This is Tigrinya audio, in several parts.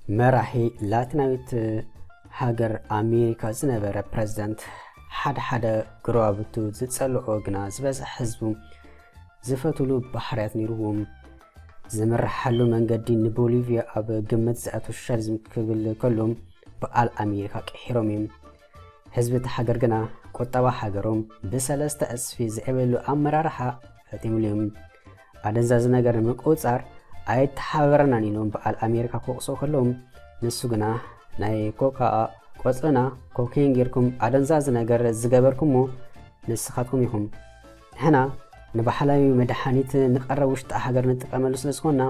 መራሒ ላቲናዊት ሃገር ኣሜሪካ ዝነበረ ፕረዚደንት፣ ሓደ ሓደ ጎረባብቱ ዝጸልኦ ግና ዝበዝሕ ህዝቡ ዝፈትሉ ባህርያት ነይርዎም። ዝምርሓሉ መንገዲ ንቦሊቪያ ኣብ ግምት ዝኣቱ ሶሻሊዝም ክብል ከሎ፣ በዓል ኣሜሪካ ቀሒሮም እዮም። ህዝቢ እቲ ሃገር ግና ቁጠባ ሃገሮም ብሰለስተ ዕጽፊ ዝዕበሉ ኣመራርሓ ፈቲምሉ እዮም። ኣደንዛዚ ነገር ንምቁጽጻር ኣይተሓባበረናን ኢሎም በዓል ኣሜሪካ ክወቕስዎ ከለዉ፣ ንሱ ግና ናይ ኮካ ቆጽልና ኮኬን ጌርኩም ኣደንዛዚ ነገር ዝገበርኩሞ ንስኻትኩም ኢኹም። ንሕና ንባህላዊ መድሓኒት ንቐረብ ውሽጢ ሃገር ንጥቀመሉ ስለ ዝኾንና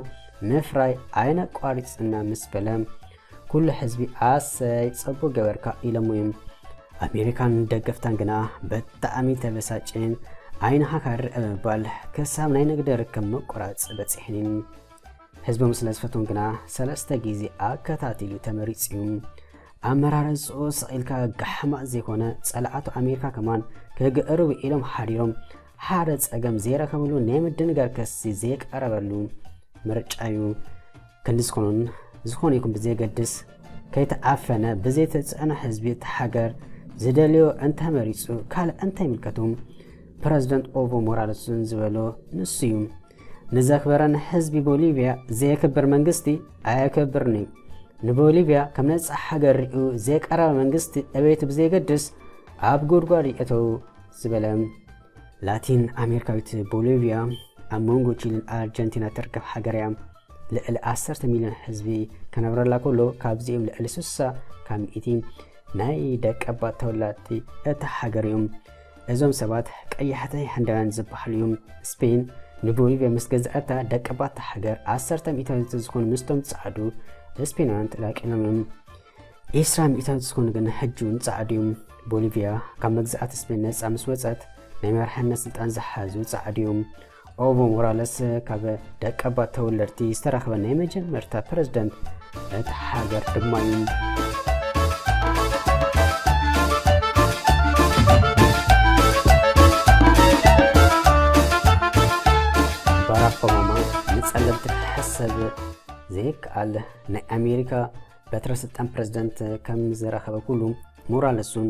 ምፍራይ ኣይነቋርጽና ምስ በለ፣ ኩሉ ህዝቢ ኣሰይ ጽቡቕ ገበርካ ኢሎሞ እዮም። ኣሜሪካን ደገፍታን ግና ብጣዕሚ ተበሳጭን፣ ዓይንኻ ካርእ ብምባል ክሳብ ናይ ንግዲ ርክብ ምቁራጽ በጺሐን እየን። ህዝቦም ስለ ዝፈትዎም ግና ሰለስተ ግዜ ኣከታቲሉ ተመሪጹ እዩ። ኣመራርጽኡ ስቕ ኢልካ ጋሕማቕ ዘይኮነ፣ ጸላእቱ ኣሜሪካ ከማን ክግእርቡ ኢሎም ሓዲሮም ሓደ ጸገም ዘይረኸብሉ ናይ ምድንጋር ክሲ ዘይቀረበሉ ምርጫ እዩ። ክንዲ ዝኾኑን ዝኾነ ይኹን ብዘየገድስ፣ ከይተዓፈነ ብዘይተጽዕኖ ህዝቢ እቲ ሃገር ዝደልዮ እንተመሪጹ ካልእ እንታይ ይምልከቱ? ፕረዚደንት ኦቮ ሞራለስን ዝበሎ ንሱ እዩ። ንዘኽበረን ህዝቢ ቦሊቪያ ዘየክብር መንግስቲ ኣየክብርን እዩ። ንቦሊቪያ ከም ነጻ ሃገር ሪኡ ዘይቀረበ መንግስቲ ዕቤቱ ብዘየገድስ ኣብ ጉድጓድ ይእተው ዝበለ። ላቲን ኣሜሪካዊት ቦሊቪያ ኣብ መንጎ ቺሊን ኣርጀንቲና ትርከብ ሃገር እያ። ልዕሊ ዓሰርተ ሚልዮን ህዝቢ ከነብረላ ከሎ፣ ካብዚኦም ልዕሊ ስሳ ካብ ሚእቲ ናይ ደቀባት ተወላድቲ እታ ሃገር እዮም። እዞም ሰባት ቀያሕቲ ህንዳውያን ዝበሃሉ እዮም። ስፔን ንቦሊቪያ ምስ ገዝኣታ፣ ደቀባት እታ ሃገር ዓሰርተ ሚእታዊት ዝኾኑ ምስቶም ጻዕዱ ስፔናውያን ተዳቂሎም እዮም። ዒስራ ሚእታዊት ዝኾኑ ግን ሕጂ እውን ጻዕዱ እዮም። ቦሊቪያ ካብ መግዛእቲ ስፔን ነጻ ምስ ወጸት፣ ናይ መራሕነት ስልጣን ዝሓዙ ጻዕዱ እዮም። ኦቮ ሞራለስ ካብ ደቀባት ተወለድቲ ዝተረኽበ ናይ መጀመርታ ፕረዚደንት እታ ሃገር ድማ እዩ። ባራክ ኦባማ ንጸለምቲ ክሕሰብ ዘይከኣል ናይ ኣሜሪካ በትረ ስልጣን ፕረዚደንት ከም ዝረኸበ ኩሉ፣ ሞራለስ እውን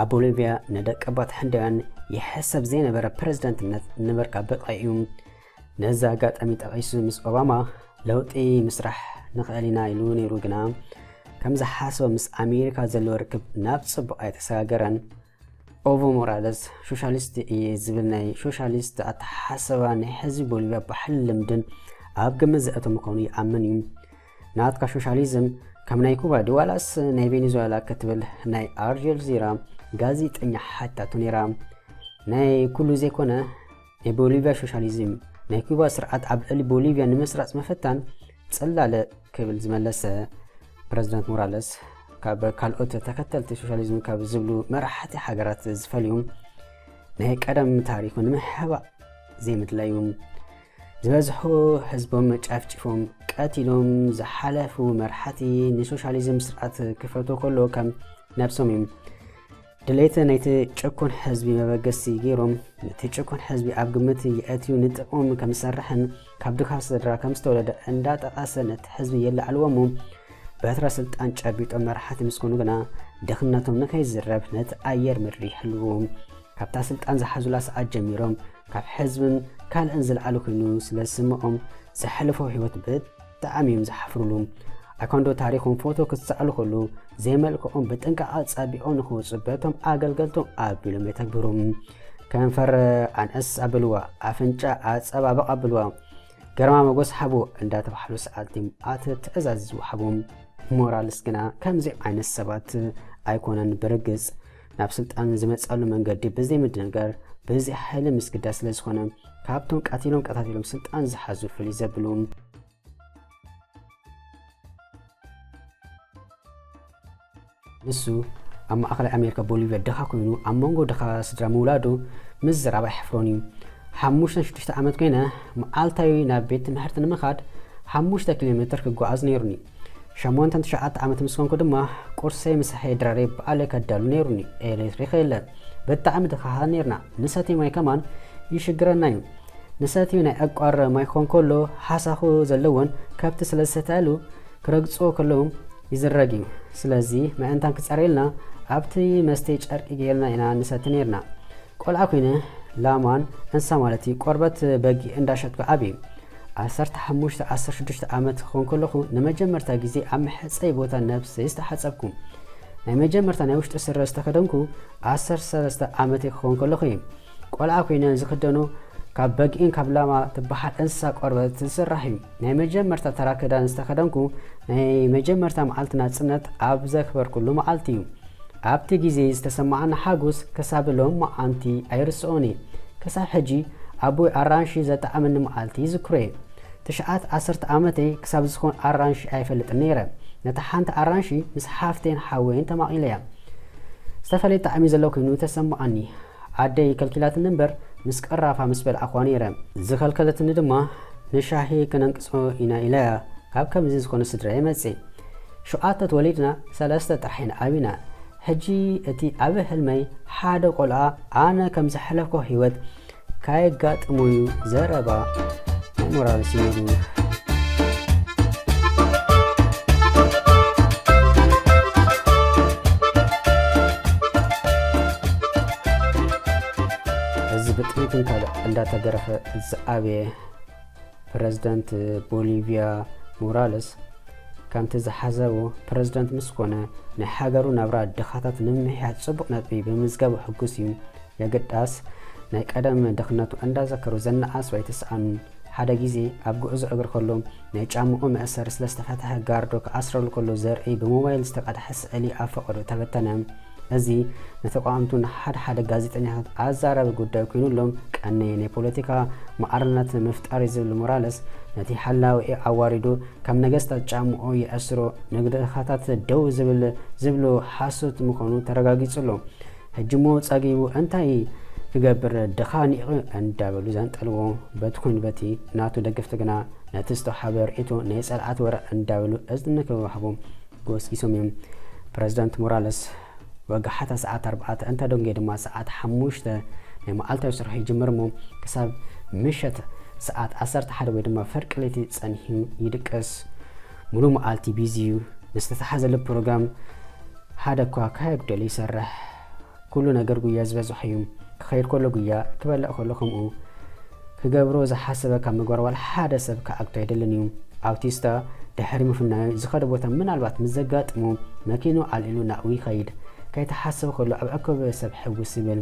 ኣብ ቦሊቪያ ንደቀባት ህንዳውያን ይሕሰብ ዘይነበረ ፕረዚደንትነት ንምርካብ በቒዑ እዩ። ነዚ ኣጋጣሚ ጠቒሱ ምስ ኦባማ ለውጢ ምስራሕ ንኽእል ኢና ኢሉ ነይሩ፣ ግና ከም ዝሓሰቦ ምስ ኣሜሪካ ዘለዎ ርክብ ናብ ጽቡቕ ኣይተሰጋገረን። ኦቮ ሞራለስ ሶሻሊስት እየ ዝብል ናይ ሶሻሊስት ኣተሓሳስባ ናይ ህዝቢ ቦሊቪያ ባህልን ልምድን ኣብ ግምት ዘእተወ ምዃኑ ይኣምን እዩ። ናትካ ሶሻሊዝም ከም ናይ ኩባ ድዩ ዋላስ ናይ ቬኔዙዌላ ክትብል ናይ ኣልጀዚራ ጋዜጠኛ ሓቲታቶ ነይራ። ናይ ኩሉ ዘይኮነ ናይ ቦሊቪያ ሶሻሊዝም፣ ናይ ኩባ ስርዓት ኣብ ልዕሊ ቦሊቪያ ንምስራጽ ምፍታን ጽላለ ክብል ዝመለሰ ፕረዚደንት ሞራለስ፣ ካብ ካልኦት ተኸተልቲ ሶሻሊዝም ካብ ዝብሉ መራሕቲ ሃገራት ዝፈልዩ፣ ናይ ቀደም ታሪኹ ንምሕባእ ዘይምድላዩ፣ ዝበዝሑ ህዝቦም ጨፍጭፎም ቀቲሎም ዝሓለፉ መራሕቲ ንሶሻሊዝም ስርዓት ክፈትዎ ከሎ ከም ነብሶም እዮም። ድሌት ናይቲ ጭቁን ህዝቢ መበገሲ ገይሮም፣ ነቲ ጭቁን ህዝቢ ኣብ ግምት የእትዩ ንጥቕሞም ከም ዝሰርሕን ካብ ድኻ ስድራ ከም ዝተወለደ እንዳጠቐሰ ነቲ ህዝቢ የለዓልዎ እሞ፣ በትረ ስልጣን ጨቢጦም መራሕቲ ምስ ኮኑ ግና ድኽነቶም ንኸይዝረብ ነቲ ኣየር ምድሪ ይሕልዎ። ካብታ ስልጣን ዝሓዙላ ሰዓት ጀሚሮም ካብ ህዝብን ካልእን ዝለዓሉ ኮይኑ ስለ ዝስምዖም ዘሕልፎ ህይወት ብጣዕሚ እዮም ዝሓፍሩሉ። ኣይኮንዶ ታሪኾም ፎቶ ክሰኣሉ ከሉ ዘይመልክዖም ብጥንቃቐ ጸቢቖም ንኽወጹ በቶም ኣገልገልቶም ኣቢሎም የተግብሩ። ከንፈር ኣንእስ ኣብልዋ፣ ኣፍንጫ ኣጸባብቕ ኣብልዋ፣ ግርማ ሞገስ ሃቡ እንዳተባህሉ ሰኣልቲ ኣት ትእዛዝ ዝወሃቦም። ሞራልስ ግና ከምዚኦም ዓይነት ሰባት ኣይኮነን። ብርግጽ ናብ ስልጣን ዝመጻሉ መንገዲ ብዘይ ምድንጋር ብዘይ ሓይሊ ምስግዳስ ስለ ዝኾነ ካብቶም ቀቲሎም ቀታቲሎም ስልጣን ዝሓዙ ፍልይ ዘብሉ። ንሱ ኣብ ማእኸላይ ኣሜሪካ ቦሊቪያ ድኻ ኮይኑ ኣብ መንጎ ድኻ ስድራ ምውላዱ ምዝራብ ኣይሕፍሮን እዩ። ሓሙሽተን ሽዱሽተ ዓመት ኮይነ መዓልታዊ ናብ ቤት ትምህርቲ ንምኻድ ሓሙሽተ ኪሎ ሜትር ክጓዓዝ ነይሩኒ። ሸሞንተን ትሽዓተ ዓመት ምስ ኮንኩ ድማ ቁርሰይ ምሳሐይ ድራረይ ባዕለይ ከዳሉ ነይሩኒ። ኤሌክትሪክ የለ። ብጣዕሚ ድኻኻ ነይርና። ንሰትይ ማይ ከማን ይሽግረና እዩ። ንሰትዩ ናይ ዕቋር ማይ ክኾን ከሎ ሓሳኹ ዘለወን ከብቲ ስለ ዝሰትያሉ ክረግጽዎ ከለዉ ይዝረግ እዩ። ስለዚ ምእንታን ክጸርየልና ኣብቲ መስተይ ጨርቂ ገይርና ኢና ንሰቲ ነይርና። ቆልዓ ኮይነ ላማን እንስሳ ማለት እዩ ቆርበት በጊዕ እንዳሸጥኩ ዓብየ። ዓሰርተ ሓሙሽተ ዓሰርተ ሽዱሽተ ዓመት ክኾን ከለኹ ንመጀመርታ ግዜ ኣብ መሕጸቢ ቦታ ነብሰይ ዝተሓጸብኩ። ናይ መጀመርታ ናይ ውሽጢ ስረ ዝተኸደንኩ ዓሰርተ ሰለስተ ዓመተይ ክኾን ከለኹ እዩ። ቆልዓ ኮይነ ዝኽደኖ ካብ በጊዕን ካብ ላማ ትበሃል እንስሳ ቆርበት ዝስራሕ እዩ። ናይ መጀመርታ ተራ ክዳን ዝተኸደንኩ ናይ መጀመርታ መዓልቲ ናጽነት ኣብ ዘኽበርኩሉ መዓልቲ እዩ። ኣብቲ ግዜ ዝተሰማዓኒ ሓጎስ ክሳብ ሎም መዓንቲ ኣይርስኦን እየ። ክሳብ ሕጂ ኣቦይ ኣራንሺ ዘጣዕመኒ መዓልቲ ይዝክሮ እየ። ትሽዓት ዓሰርተ ዓመተይ ክሳብ ዝኾን ኣራንሺ ኣይፈልጥን ነይረ። ነታ ሓንቲ ኣራንሺ ምስ ሓፍተይን ሓወይን ተማቒለያ። ዝተፈላለየ ጣዕሚ ዘለዎ ኮይኑ ተሰማዓኒ። ኣደይ ከልኪላትኒ እምበር ምስ ቀራፋ ምስ በልዓኳ ነይረ። ዝኸልከለትኒ ድማ ንሻሂ ክነንቅጾ ኢና ኢላያ። ካብ ከምዚ ዝኾነ ስድራ እየ መጽእ። ሸውዓተ ተወሊድና ሰለስተ ጥራሕ ኢና ዓቢና። ሕጂ እቲ ዓቢ ሕልመይ ሓደ ቆልዓ ኣነ ከም ዘሕለፍኮ ህይወት ካየጋጥሞ እዩ። ዘረባ ናይ ሞራል ሲነዱ። እዚ ብጥይትን ካልእ እንዳተገረፈ ዝዓበየ ፕረዚደንት ቦሊቪያ ሞራለስ ከምቲ ዝሓሰቦ ፕረዚደንት ምስ ኮነ ናይ ሃገሩ ናብራ ድኻታት ንምምሕያሽ ጽቡቕ ነጥቢ ብምምዝጋቡ ሕጉስ እዩ። የግዳስ ናይ ቀደም ድኽነቱ እንዳዘከሩ ዘነኣስ ኣይተስኣኑን። ሓደ ግዜ ኣብ ጉዕዞ እግሪ ከሎ ናይ ጫምኡ መእሰሪ ስለ ዝተፈትሐ ጋርዶ ክኣስረሉ ከሎ ዘርኢ ብሞባይል ዝተቐድሐ ስእሊ ኣብ ፈቐዶ ተበተነ። እዚ ንተቓወምቱ ንሓደ ሓደ ጋዜጠኛታት ኣዛራቢ ጉዳይ ኮይኑሎም ቀነየ። ናይ ፖለቲካ ማዕርነት ምፍጣር እዩ ዝብል ሞራለስ ነቲ ሓላዊኡ ኣዋሪዱ ካብ ነገስታት ጫምኡ ይኣስሮ፣ ንድኻታት ደው ዝብል ዝብሉ ሓሶት ምዃኑ ተረጋጊጹ ኣሎ። ሕጂ እሞ ጸጊቡ እንታይ ክገብር ድኻ ኒቑ እንዳበሉ ዘንጠልዎ በቲ ኮይኑ በቲ ናቱ ደገፍቲ ግና ነቲ ዝተውሃበ ርእይቶ ናይ ጸልኣት ወረ እንዳበሉ እዝኒ ክወሃቦም ጎስጊሶም እዮም። ፕረዚደንት ሞራለስ ወጋሕታ ሰዓት ኣርባዕተ እንተ ደንጎየ ድማ ሰዓት ሓሙሽተ ናይ መዓልታዊ ስርሑ ይጅምር እሞ ክሳብ ምሸት ሰዓት ዓሰርተ ሓደ ወይ ድማ ፍርቂ ለይቲ ጸኒሑ ይድቅስ። ሙሉእ መዓልቲ ቢዚ እዩ። ንዝተተሓዘሉ ፕሮግራም ሓደ እኳ ካየጉደለ ይሰርሕ። ኩሉ ነገር ጉያ ዝበዝሖ እዩ። ክኸይድ ከሎ ጉያ፣ ክበልዕ ከሎ ከምኡ። ክገብሮ ዝሓሰበ ካብ ምግባር ዋላ ሓደ ሰብ ክኣግቶ ኣይደልን እዩ። ኣውቲስታ ድሕሪ ምፍናዩ ዝኸዶ ቦታ ምናልባት ምስ ዘጋጥሞ መኪኑ ኣልዒሉ ናብኡ ይኸይድ። ከይተሓሰበ ከሎ ኣብ ዕኩብ ሰብ ሕውስ ይብል።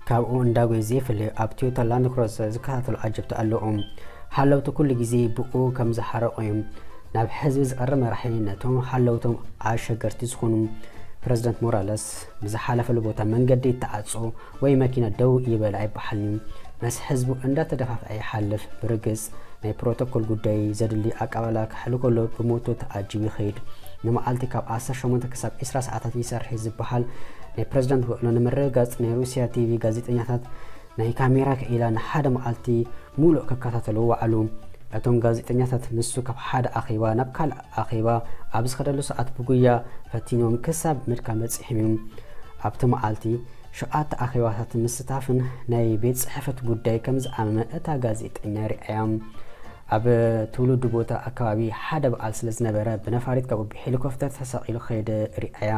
ካብኡ እንዳጎየ ዘይፍለ ኣብ ቶዮታ ላንድ ክሩዘር ዝከታተሉ ዓጀብቲ ኣለዉ። ሓለውቲ ኩሉ ግዜ ብኡ ከም ዝሓረቑ እዮም። ናብ ህዝቢ ዝቐርብ መራሒ ነቶም ሓለውቶም ኣሸገርቲ ዝኾኑ። ፕረዚደንት ሞራለስ ብዝሓለፈሉ ቦታ መንገዲ ይተዓጾ ወይ መኪና ደው ይበል ኣይበሃልን እዩ። ምስ ህዝቡ እንዳተደፋፍዐ ይሓልፍ። ብርግጽ ናይ ፕሮቶኮል ጉዳይ ዘድሊ ኣቀባብላ ክሕሉ ከሎ ብሞቶ ተዓጂቡ ይኸይድ። ንመዓልቲ ካብ ዓሰርተ ሸሞንተ ክሳብ ዕስራ ሰዓታት ይሰርሕ እዩ ዝበሃል ናይ ፕረዚደንት ውዕሎ ንምርግጋጽ ናይ ሩስያ ቲቪ ጋዜጠኛታት ናይ ካሜራ ክኢላ ንሓደ መዓልቲ ሙሉእ ክከታተሉ ወዓሉ። እቶም ጋዜጠኛታት ንሱ ካብ ሓደ ኣኼባ ናብ ካልእ ኣኼባ ኣብ ዝኸደሉ ሰዓት ብጉያ ፈቲኖም ክሳብ ምድካም በጺሖም እዮም። ኣብቲ መዓልቲ ሸውዓተ ኣኼባታት ምስታፍን ናይ ቤት ጽሕፈት ጉዳይ ከም ዝኣመመ እታ ጋዜጠኛ ሪኣያ። ኣብ ትውልዱ ቦታ ኣከባቢ ሓደ በዓል ስለ ዝነበረ ብነፋሪት ካብኡ ብሄሊኮፕተር ተሰቒሉ ክኸይድ ሪኣያ።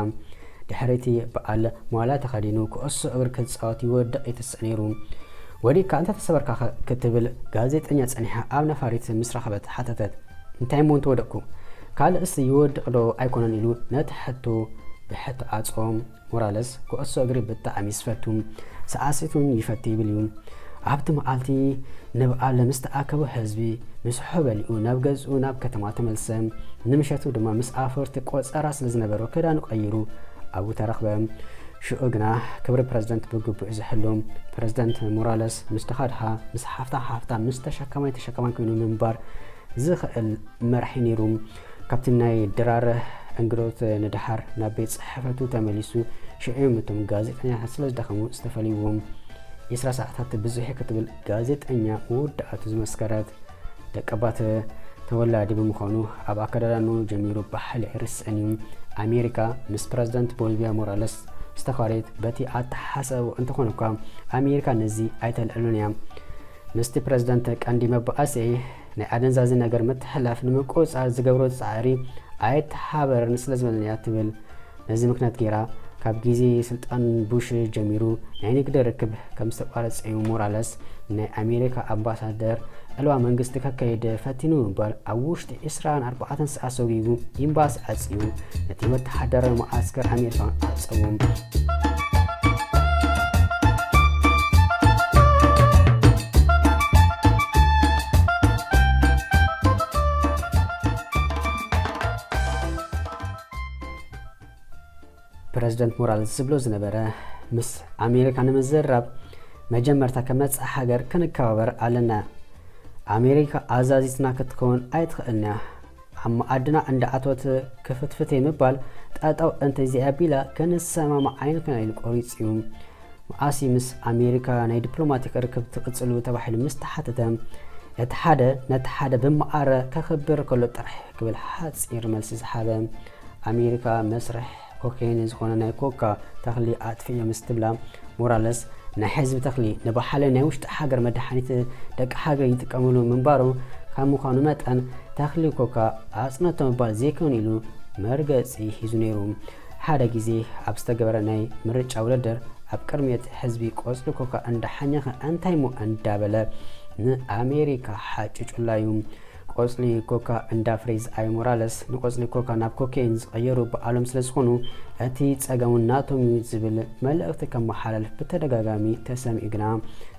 ድሕሪ እቲ በዓል ማልያ ተኸዲኑ ኩዕሶ እግሪ ክጻወት ይወድቕ ይትስእ ነይሩ። ወዲቕካ እንተ ተሰበርካ ኸ? ክትብል ጋዜጠኛ ጸኒሓ ኣብ ነፋሪት ምስ ረኸበት ሓተተት። እንታይ እሞ እንተወደቕኩ? ካልእስ ይወድቕ ዶ ኣይኮነን? ኢሉ ነቲ ሕቶ ብሕቶ ዓጾ። ሞራለስ ኩዕሶ እግሪ ብጣዕሚ ዝፈቱ፣ ሳዕሲዒት እውን ይፈቱ ይብል እዩ። ኣብቲ መዓልቲ ንበዓል ምስ ተኣከቡ ህዝቢ ምስሑ በሊዑ ናብ ገዝኡ ናብ ከተማ ተመልሰ። ንምሸቱ ድማ ምስ ኣፈርቲ ቆጸራ ስለ ዝነበሮ ክዳኑ ቀይሩ ኣብኡ ተረኽበ። ሽዑ ግና ክብሪ ፕረዚደንት ብግቡእ ዝሕሉ። ፕረዚደንት ሞራለስ ምስ ድኻ ድኻ፣ ምስ ሃፍታም ሃፍታም፣ ምስ ተሸካማይ ተሸካማይ ኮይኑ ምንባር ዝኽእል መራሒ ነይሩ። ካብቲ ናይ ድራር እንግዶት ንደሓር ናብ ቤት ጽሕፈቱ ተመሊሱ። ሽዑ እዮም እቶም ጋዜጠኛታት ስለ ዝደኸሙ ዝተፈለይዎም። ዕስራ ሰዓታት ብዙሕ ክትብል ጋዜጠኛ መወዳእቱ ዝመስከረት። ደቀባት ተወላዲ ብምዃኑ ኣብ ኣከዳድናኡ ጀሚሩ ብሓይሊ ኣይርስዕን እዩ። ኣሜሪካ ምስ ፕረዚደንት ቦሊቪያ ሞራለስ ዝተኻረየት በቲ ኣተሓሳስባኡ እንተኾነ እኳ ኣሜሪካ ነዚ ኣይተልዕሎን እያ። ምስቲ ፕረዚደንት ቀንዲ መባኣሰይ ናይ ኣደንዛዚ ነገር ምትሕልላፍ ንምቁጽጻር ዝገብሮ ጻዕሪ ኣይተሓባበርን ስለ ዝበለና እያ ትብል። ነዚ ምኽንያት ገይራ ካብ ግዜ ስልጣን ቡሽ ጀሚሩ ናይ ንግዲ ርክብ ከም ዝተቋረጸ እዩ። ሞራለስ ናይ ኣሜሪካ ኣምባሳደር ዕልዋ መንግስቲ ከካይድ ፈቲኑ ብምባል ኣብ ውሽጢ ዕስራን ኣርባዕተን ሰዓት ሰጒጉ ኤምባሲ ዓጽዩ ነቲ ወተሃደራዊ መዓስከር ኣሜሪካ ዓጸዎም። ፕረዚደንት ሞራለስ ዝብሎ ዝነበረ፣ ምስ ኣሜሪካ ንምዝራብ መጀመርታ ከም ነጻ ሃገር ክንከባበር ኣለና። ኣሜሪካ ኣዛዚትና ክትከውን ኣይትኽእልን እያ። ኣብ መኣድና እንዳኣተወት ክፍትፍተይ ምባል ጠጠው እንተዘይኣቢላ ክንሰማማዕ ኣይንኽእልን ኢሉ ቆሪጹ እዩ። መዓስ ምስ ኣሜሪካ ናይ ዲፕሎማቲክ ርክብ ትቕጽሉ ተባሂሉ ምስ ተሓተተ፣ እቲ ሓደ ነቲ ሓደ ብመኣረ ከኽብር ከሎ ጥራሕ ክብል ሓጺር መልሲ ዝሃበ። ኣሜሪካ መስርሕ ኮኬን ዝኾነ ናይ ኮካ ተኽሊ ኣጥፊኦም ምስ ትብላ፣ ሞራለስ ናይ ህዝቢ ተኽሊ ንባህሊ ናይ ውሽጢ ሃገር መድሓኒት ደቂ ሃገር ይጥቀምሉ ምንባሩ ካብ ምዃኑ መጠን፣ ተኽሊ ኮካ ኣጽነቶ ምባል ዘይከውን ኢሉ መርገጺ ሒዙ ነይሩ። ሓደ ግዜ ኣብ ዝተገበረ ናይ ምርጫ ውድድር ኣብ ቅድሚ እቲ ህዝቢ ቆጽሊ ኮካ እንዳሓኘኸ እንታይ እሞ እንዳበለ ንኣሜሪካ ሓጭጩላ እዩ። ቆጽሊ ኮካ እንዳ ፍሬዝ ኣይ ሞራለስ ንቆጽሊ ኮካ ናብ ኮኬን ዝቐየሩ በዓሎም ስለ ዝኾኑ፣ እቲ ጸገም እውን ናቶም እዩ ዝብል መልእኽቲ ከመሓላልፍ ብተደጋጋሚ ተሰሚዑ። ግና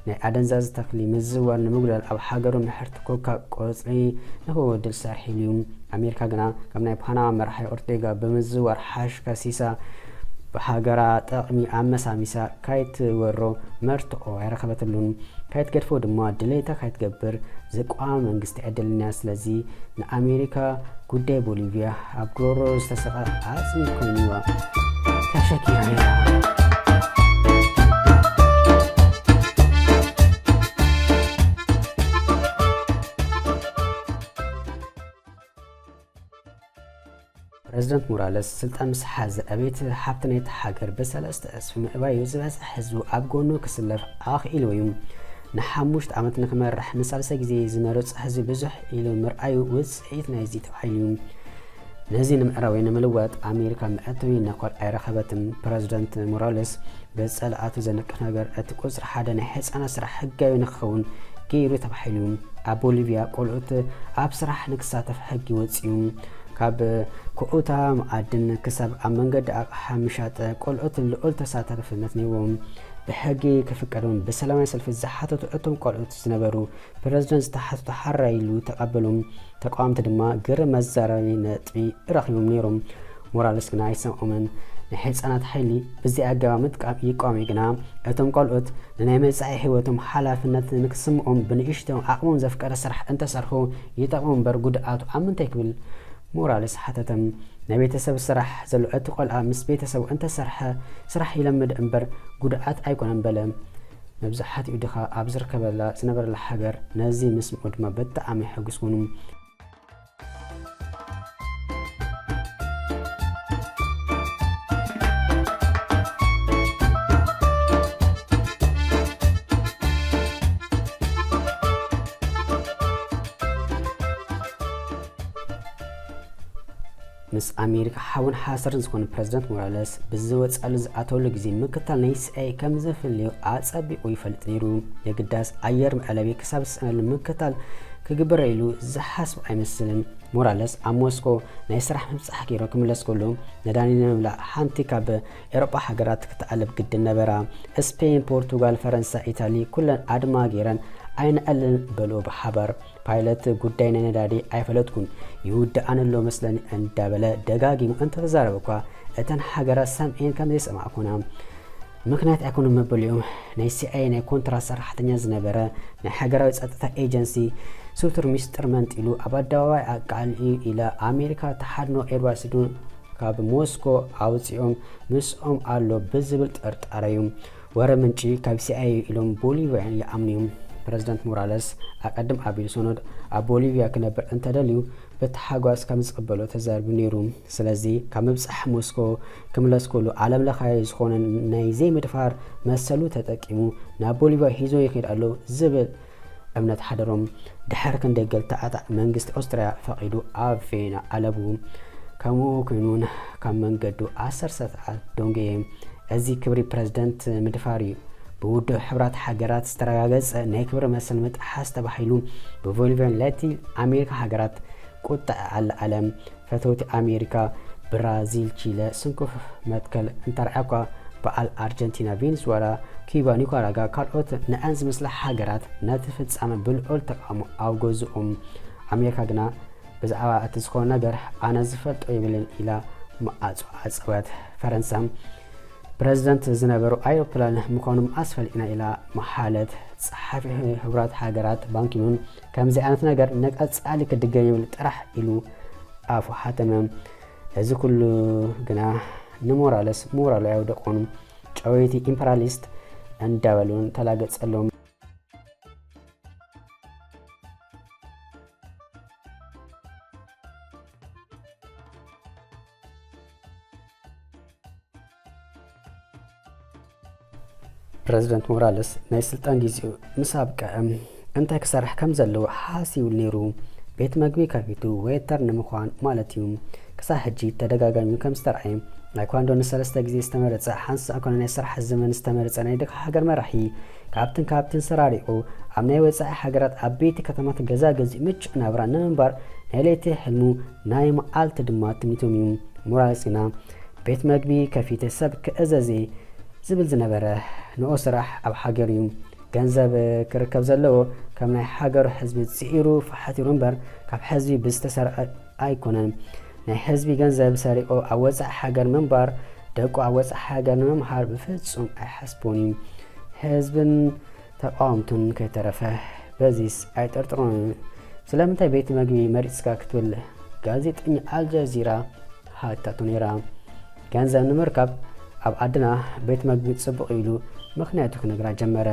ናይ ኣደንዛዚ ተኽሊ ምዝዋር ንምጉዳል ኣብ ሃገሩ ምሕርቲ ኮካ ቆጽሊ ንኽወድል ሰርሒሉ እዩ። ኣሜሪካ ግና ካብ ናይ ፓናማ መራሒ ኦርቴጋ ብምዝዋር ሓሽ ከሲሳ ብሃገራ ጠቕሚ ኣመሳሚሳ ካይትወሮ መርትዖ ኣይረኸበትሉን። ካይትገድፎ ድማ ድሌታ ካይትገብር ዝቋመ መንግስቲ ዕድልና። ስለዚ ንኣሜሪካ ጉዳይ ቦሊቪያ ኣብ ጉሮሮ ዝተሰቐ ኣጽሚ ኮይኑዋ ተሸኪራ ነይራ። ፕረዚደንት ሞራለስ ስልጣን ምስ ሓዘ፣ ዕቤት ሃብቲ ናይቲ ሃገር ብሰለስተ ዕጽፊ ምዕባዩ ዝበዝሐ ህዝቡ ኣብ ጎኑ ክስለፍ ኣኽኢልዎ እዩ። ንሓሙሽተ ዓመት ንክመርሕ ንሳልሳይ ግዜ ዝመረጾ ህዝቢ ብዙሕ ኢሉ ምርኣዩ ውጽኢት ናይዚ ተባሂሉ እዩ። ነዚ ንምዕራብ ወይ ንምልዋጥ ኣሜሪካ መእተዊ ነኳል ኣይረኸበትን። ፕረዚደንት ሞራለስ ብጸላእቱ ዘንቅሕ ነገር እቲ ቁጽሪ ሓደ ናይ ህጻናት ስራሕ ህጋዊ ንክኸውን ገይሩ ተባሂሉ። ኣብ ቦሊቪያ ቆልዑት ኣብ ስራሕ ንክሳተፍ ሕጊ ወጺኡ። ካብ ኮኡታ መዓድን ክሳብ ኣብ መንገዲ ኣቕሓ ምሻጥ ቆልዑት ልዑል ተሳታፍነት ነይዎም። ብሕጊ ክፍቀዶም ብሰላማዊ ሰልፊ ዝሓተቱ እቶም ቆልዑት ዝነበሩ ፕረዚደንት ዝተሓተቱ ሓራይ ኢሉ ተቐበሎም። ተቃወምቲ ድማ ግርም መዛረቢ ነጥቢ ረኺቦም ነይሮም። ሞራለስ ግና ኣይሰምዖምን። ናይ ህጻናት ሓይሊ ብዘይ ኣገባብ ምጥቃም ይቃወም እዩ፣ ግና እቶም ቆልዑት ንናይ መጻኢ ህይወቶም ሓላፍነት ንክስምዖም ብንእሽቶ ዓቕሞም ዘፍቀደ ስራሕ እንተሰርሑ ይጠቕሞም እምበር ጉድኣቱ ኣብ ምንታይ ክብል ሞራለስ ሓተተ። ናይ ቤተሰብ ስራሕ ዘሎ እቲ ቆልዓ ምስ ቤተሰቡ እንተሰርሐ ስራሕ ይለምድ እምበር ጉድኣት ኣይኮነን በለ። መብዛሕትኡ ድኻ ኣብ ዝርከበላ ዝነበረላ ሃገር ነዚ ምስምዑ ድማ ብጣዕሚ የሐጉስ ኮይኑ። ምስ ኣሜሪካ ሓውን ሓሰርን ዝኾነ ፕረዚደንት ሞራለስ ብዝወጻሉ ዝኣተወሉ ግዜ ምክታል ናይ ሲኣይኤ ከም ዘፍልዮ ኣጸቢቑ ይፈልጥ ነይሩ። የግዳስ ኣየር መዕለቢ ክሳብ ዝስእነሉ ምክታል ክግበረ ኢሉ ዝሓስብ ኣይመስልን። ሞራለስ ኣብ ሞስኮ ናይ ስራሕ ምብጻሕ ገይሩ ክምለስ ከሎ ነዳኒ ንምምላእ ሓንቲ ካብ ኤውሮጳ ሃገራት ክትኣልብ ግድን ነበራ። ስፔን፣ ፖርቱጋል፣ ፈረንሳ፣ ኢታሊ ኩለን ኣድማ ገይረን ኣይንኣልን በልኦ ብሓባር። ፓይለት ጉዳይ ናይ ነዳዲ ኣይፈለጥኩን፣ ይውድኣን ኣሎ መስለኒ እንዳበለ ደጋጊሙ እንተተዛረበ እኳ እተን ሃገራት ሰምዔን ከም ዘይሰማዕኩና። ምኽንያት ኣይኮኑን መበሊኦም ናይ ሲኣይኤ ናይ ኮንትራት ሰራሕተኛ ዝነበረ ናይ ሃገራዊ ጸጥታ ኤጀንሲ ስቱር ሚስጥር መንጢሉ ኣብ ኣደባባይ ኣቃልዩ ኢለ ኣሜሪካ ተሓድኖ ኤድዋርድ ስኖደን ካብ ሞስኮ ኣውጺኦም ምስኦም ኣሎ ብዝብል ጥርጣረ እዩ። ወረ ምንጪ ካብ ሲኣይኤ ኢሎም ቦሊቪያን ይኣምኑ እዮም። ፕረዚደንት ሞራለስ ኣቀድም ኣቢሉ ስኖደን ኣብ ቦሊቪያ ክነብር እንተደልዩ ብታሓጓስ ከም ዝቕበሎ ተዛሪቡ ነይሩ። ስለዚ ካብ ምብጻሕ ሞስኮ ክምለስ ከሎ ዓለምለኻዊ ዝኾነ ናይ ዘይምድፋር መሰሉ ተጠቂሙ ናብ ቦሊቪያ ሒዞ ይኸይድ ኣሎ ዝብል እምነት ሓደሮም ድሕሪ ክንደይ ገልተኣታ መንግስቲ ኦስትርያ ፈቒዱ ኣብ ቬና ኣለቡ። ከምኡ ኮይኑ እውን ካብ መንገዱ ዓሰርተ ሰዓት ደንጎየ። እዚ ክብሪ ፕረዚደንት ምድፋር እዩ። ብውድብ ሕቡራት ሃገራት ዝተረጋገጸ ናይ ክብሪ መሰል ምጥሓስ ተባሂሉ ብቮልቨን ላቲን ኣሜሪካ ሃገራት ቁጣ ኣለዓለ። ፈተውቲ ኣሜሪካ ብራዚል፣ ቺለ ስንኩፍ መትከል እንተርኣኳ፣ በዓል ኣርጀንቲና፣ ቬንዙዌላ፣ ኪባ፣ ኒካራጋ ካልኦት ንኣን ዝመስላ ሃገራት ነቲ ፍጻመ ብልዑል ተቃውሞ ኣውገዝኦም። ኣሜሪካ ግና ብዛዕባ እቲ ዝኾነ ነገር ኣነ ዝፈልጦ የብልን ኢላ መዓጾ ዓጸወት። ፈረንሳ ፕረዚደንት ዝነበሩ ኣይሮፕላን ምዃኖም ኣስፈሊጥና ኢላ መሓለት። ጸሓፊ ህቡራት ሃገራት ባንኪሙን ከምዚ ዓይነት ነገር ንቀጻሊ ክድገም የብሉ ጥራሕ ኢሉ ኣፉ ሓተመ። እዚ ኩሉ ግና ንሞራለስ ሞራሉ ኣየውደቆን። ጨወይቲ ኢምፐራሊስት እንዳበሉን ተላገጸሎም። ፕረዚደንት ሞራለስ ናይ ስልጣን ግዜኡ ምስ ኣብቅዐ እንታይ ክሰርሕ ከም ዘለዎ ሓሲቡ ነይሩ። ቤት መግቢ ከፊቱ ዌተር ንምዃን ማለት እዩ። ክሳብ ሕጂ ተደጋጋሚ ከም ዝተርኣየ፣ ታይኳንዶ ንሰለስተ ግዜ ዝተመረጸ፣ ሓንሳእ ኮነ ናይ ስራሕ ዘመን ዝተመረጸ ናይ ድኻ ሃገር መራሒ፣ ካብትን ካብትን ሰራሪቑ ኣብ ናይ ወጻኢ ሃገራት ዓበይቲ ከተማታት ገዛ ገዚኡ ምቹእ ናብራ ንምንባር ናይ ለይቲ ሕልሙ ናይ መዓልቲ ድማ ትምኒቶም እዩ። ሞራለስ ግና ቤት መግቢ ከፊተ ሰብ ክእዘዜ ዝብል ዝነበረ ንኡ ስራሕ ኣብ ሃገር እዩ። ገንዘብ ክርከብ ዘለዎ ካብ ናይ ሃገሩ ህዝቢ ጽዒሩ ፈሓቲሩ እምበር ካብ ህዝቢ ብዝተሰርዐ ኣይኮነን። ናይ ህዝቢ ገንዘብ ሰሪቑ ኣብ ወጻኢ ሃገር ምንባር፣ ደቁ ኣብ ወጻኢ ሃገር ንምምሃር ብፍጹም ኣይሓስቦን እዩ። ህዝብን ተቃወምቱን ከይተረፈ በዚስ ኣይጠርጥሮን እዩ። ስለምንታይ ቤት መግቢ መሪጽካ ክትብል ጋዜጠኛ ኣልጀዚራ ሃታቶ ነይራ። ገንዘብ ንምርካብ ኣብ ዓድና ቤት መግቢ ጽቡቕ ኢሉ ምኽንያቱ ክነግራ ጀመረ።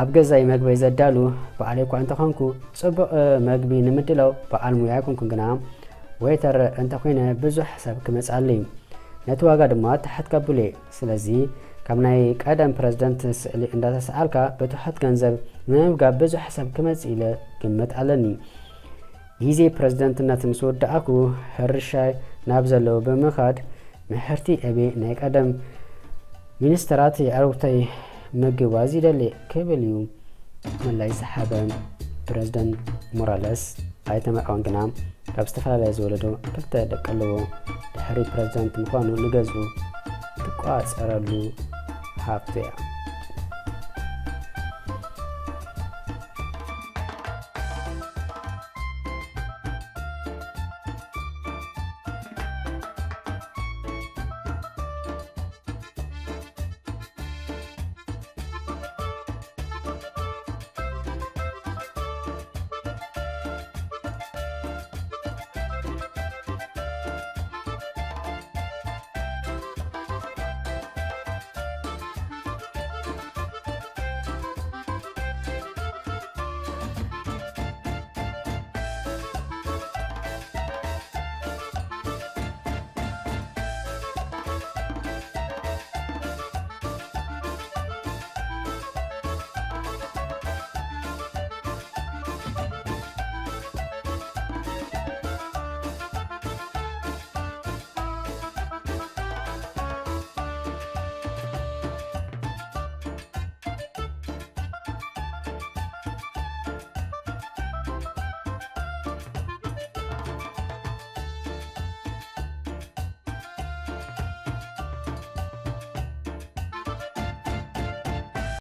ኣብ ገዛይ መግበይ ዘዳሉ በዓለይ እኳ እንተኾንኩ፣ ጽቡቕ መግቢ ንምድላው በዓል ሙያ ኣይኮንኩን፣ ግና ዌይተር እንተኾይነ ብዙሕ ሰብ ክመጽኣለይ፣ ነቲ ዋጋ ድማ ትሕት ከብሎ እየ። ስለዚ ካብ ናይ ቀደም ፕረዚደንት ስእሊ እንዳተሰኣልካ ብትሑት ገንዘብ ንምምጋብ ብዙሕ ሰብ ክመጽእ ኢለ ግምት ኣለኒ። ግዜ ፕረዚደንትነት ምስ ወዳእኩ፣ ሕርሻይ ናብ ዘለዎ ብምኻድ፣ ምሕርቲ እቤ ናይ ቀደም ሚኒስተራት የዕሩኽተይ ምግባዝ ይደሊ ክብል እዩ ምላሽ ዝሃበ። ፕረዚደንት ሞራለስ ኣይተመርዓወን፣ ግና ካብ ዝተፈላለየ ዝወለዶ ክልተ ደቂ ኣለዎ። ድሕሪ ፕረዚደንት ምዃኑ ንገዝኡ ትቋጸረሉ ሃብቱ እያ።